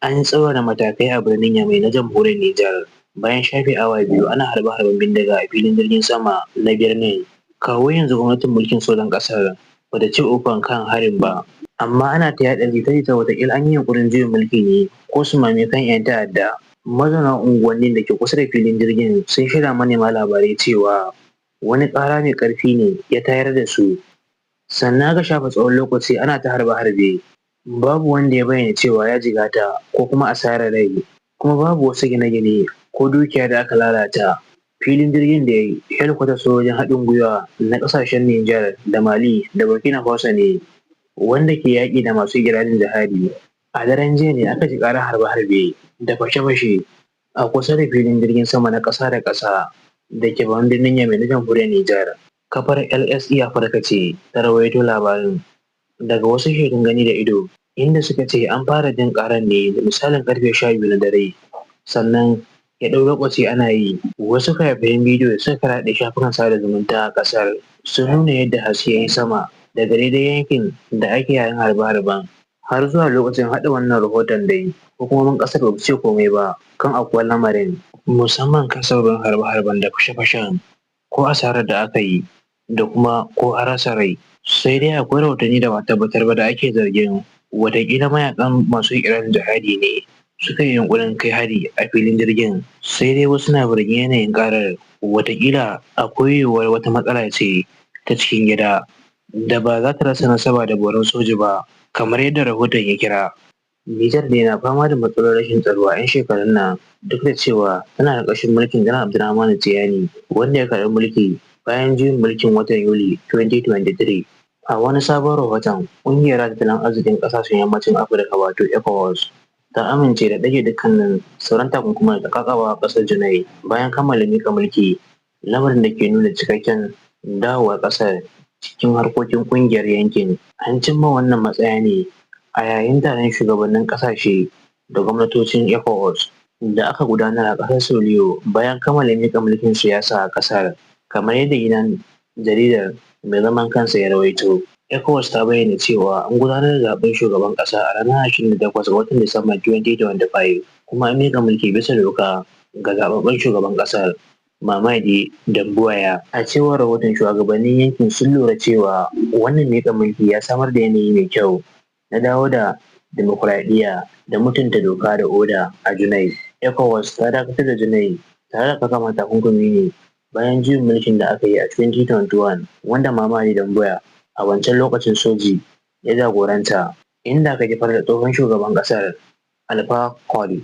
An tsaurara matakai a birnin Yamai na Jamhuriyar Nijar bayan shafe awa 2 ana harbe-harben bindiga a filin jirgin sama na birnin. Kawo yanzu gwamnatin mulkin sojan ƙasar ba ta ce uffam kan harin ba, amma ana ta yaɗa jita-jitar wataƙila an yi yunƙurin juyin mulki ne ko sumame kan 'yan ta'adda. Mazauna unguwannin da ke kusa da filin jirgin sun shaida manema labarai cewa wani ƙara mai ƙarfi ne ya tayar da su, sannan aka shafe tsawon lokaci ana ta harbe-harbe. Babu wanda ya bayyana cewa ya jigata ko kuma asarar rai, kuma babu wasu gine-gine ko dukiya da aka lalata. Filin jirgin da hedkwatar sojojin haɗin gwiwa na ƙasashen Nijar da Mali da Burkina Faso ne, wanda ke yaƙi da masu iƙirarin jihadi. A daren jiya ne aka ji ƙarar harbe-harbe da fashe-fashe a kusa da filin jirgin sama na ƙasa da ƙasa da ke babban birnin Yamai na Jamhuriyar Nijar. Kafar LSE Afirka ce ta rawaito labarin daga wasu shaidun gani da ido, inda suka ce an fara jin ƙarar ne da misalin ƙarfe 12 na dare, sannan ya ɗau lokaci ana yi. Wasu fayafayen bidiyo da suka karaɗe shafukan sada zumunta a ƙasar sun nuna yadda haske ya yi sama daga daidai yankin da ake yayin harbe-harben. Har zuwa lokacin haɗa wannan rahoton dai, hukumomin ƙasar ba su ce komai ba kan aukuwar lamarin, musamman kan sababin harbe-harben da fashe-fashen ko asarar da aka yi da kuma ko an rasa rai. Sai dai akwai rahotanni da ba a tabbatar ba da ake zargin wataƙila mayaƙan masu iƙirarin jihadi ne suka yi yunƙurin kai hari a filin jirgin. Sai dai wasu na zargin yanayin ƙarar wataƙila akwai yiwuwar wata matsala ce ta cikin gida da ba za ta rasa nasaba da boron soji ba, kamar yadda rahoton ya kira. Nijar dai na fama da matsalolin rashin tsaro a 'yan shekarun nan, duk da cewa tana ƙarƙashin mulkin Janar Abdurrahmane Tchiani, wanda ya karɓi mulki bayan juyin mulkin watan Yuli 2023. A wani sabon rahoton, Ƙungiyar Tattalin Arzikin Ƙasashen Yammacin Afirka wato ECOWAS ta amince da ɗage dukkanin sauran takunkuman da ta ƙaƙaba wa ƙasar Junai bayan kammala miƙa mulki, lamarin da ke nuna cikakken dawowar ƙasar cikin harkokin ƙungiyar yankin. An cimma wannan matsaya ne a yayin taron shugabannin ƙasashe da gwamnatocin ECOWAS da aka gudanar a ƙasar Saliyo bayan kammala miƙa mulkin siyasa a ƙasar, kamar yadda gidan jaridar mai zaman kansa ya rawaito. ECOWAS ta bayyana cewa an gudanar da zaɓen shugaban ƙasa a ranar 28 ga watan Disamba 2025, kuma an miƙa mulki bisa doka ga zaɓaɓɓen shugaban ƙasar, Mamadi Doumbouya. A cewar rahoton, shugabannin yankin sun lura cewa wannan miƙa mulki ya samar da yanayi mai kyau na dawo da dimokuraɗiyya da mutunta doka da oda a Junai. ECOWAS ta dakatar da Junai tare da saka mata takunkumi ne bayan juyin mulkin da aka yi a 2021, wanda Mamadi Doumbouya a wancan lokacin soji ya jagoranta, inda aka kifar da tsohon shugaban ƙasar Alpha Conde.